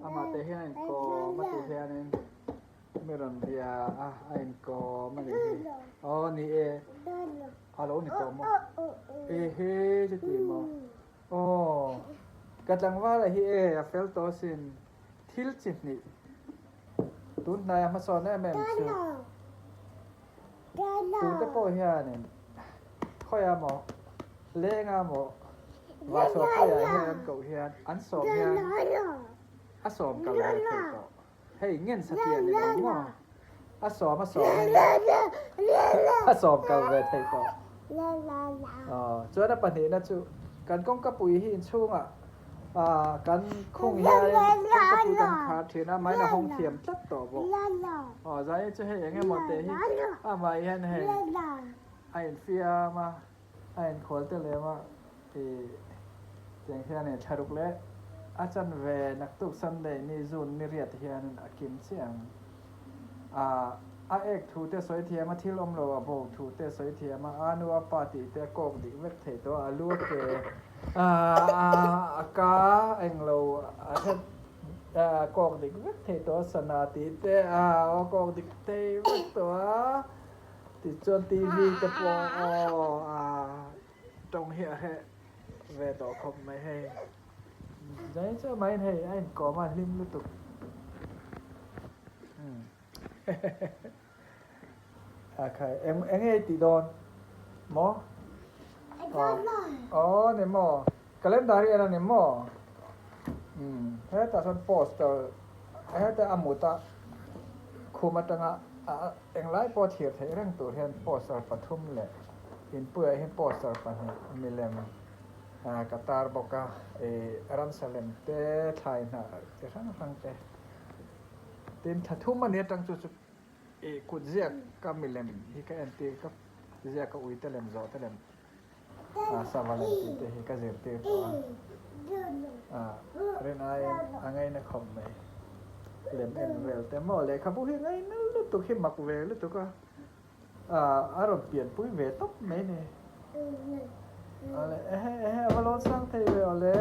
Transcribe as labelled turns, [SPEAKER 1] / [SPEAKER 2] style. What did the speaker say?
[SPEAKER 1] Amah te hian a inkawm a tih hianin mi rawn bia a, a inkawm a nih hi. Aw ni e, a lo ni tawh maw? Ehe chuti maw? Aw ka tlangvala hi e a fel tawh asin thil chi hnih tun hnaia hmasawn em em chu tute pawh hianin khawiah maw lenga maw vahchhuah puiah hian an koh hian an sawm hian a sawm kal ve thei tawh. Hei ngen satliah ni lo maw? A sawm a sawm in a sawm kal ve thei tawh. Aw chuan a pahnihna chu kan kawngka pui hi inchhungah ah kan khung hianin kawngka pui kan khar thin a main a hawng thiam tlat tawh bawk. Aw zanin chu hei eng emaw teh hi amah hian hei a infiam a a inkhual te lem a. Ih tiang hianin thlaruk leh a chanve naktuk Sunday ni June ni riat hianin a kim chiah ang. Ah a ek thu te sawi thiam a, thil awm lo a bo thu te sawi thiam a, a nu a pa tih te a kawk dik vek thei tawh a, a lu a ke ah a ka englo a hret a kawk dik vek thei tawh a, sana tih te a kawk dik thei vek tawh a, tichuan TV te pawh aw ah. Tawng hi a hreh ve tawh khawp mai hei. Zai chu mai in hei a inkawm a hlim lutuk. A khai eng eng nge i tih dawn maw? Aw ni maw? Calendar hi en a ni maw? Hetah sawn poster heta a mut a khum atanga englai pawh thlir theih reng tur hian poster pathum leh inpuiah hian poster pahnih milem ka tar bawk a ih ramsa lem te thlai hnah chi hrang hrang te tin thla thum a ni atang chu chu ih kut ziak ka milem hi ka entir ka ziak a ui te lem zawh te lem. A sava lem tih te hi ka zirtir tawh a, a rin aiin a ngaina khawp mai. Lem en vel te maw lehkhabu hi ngaina lutuk hi mak ve lutuk a, a rawn pianpui ve tawp mai ni. Awle ehe ehe a va lawn sang thei ve awle.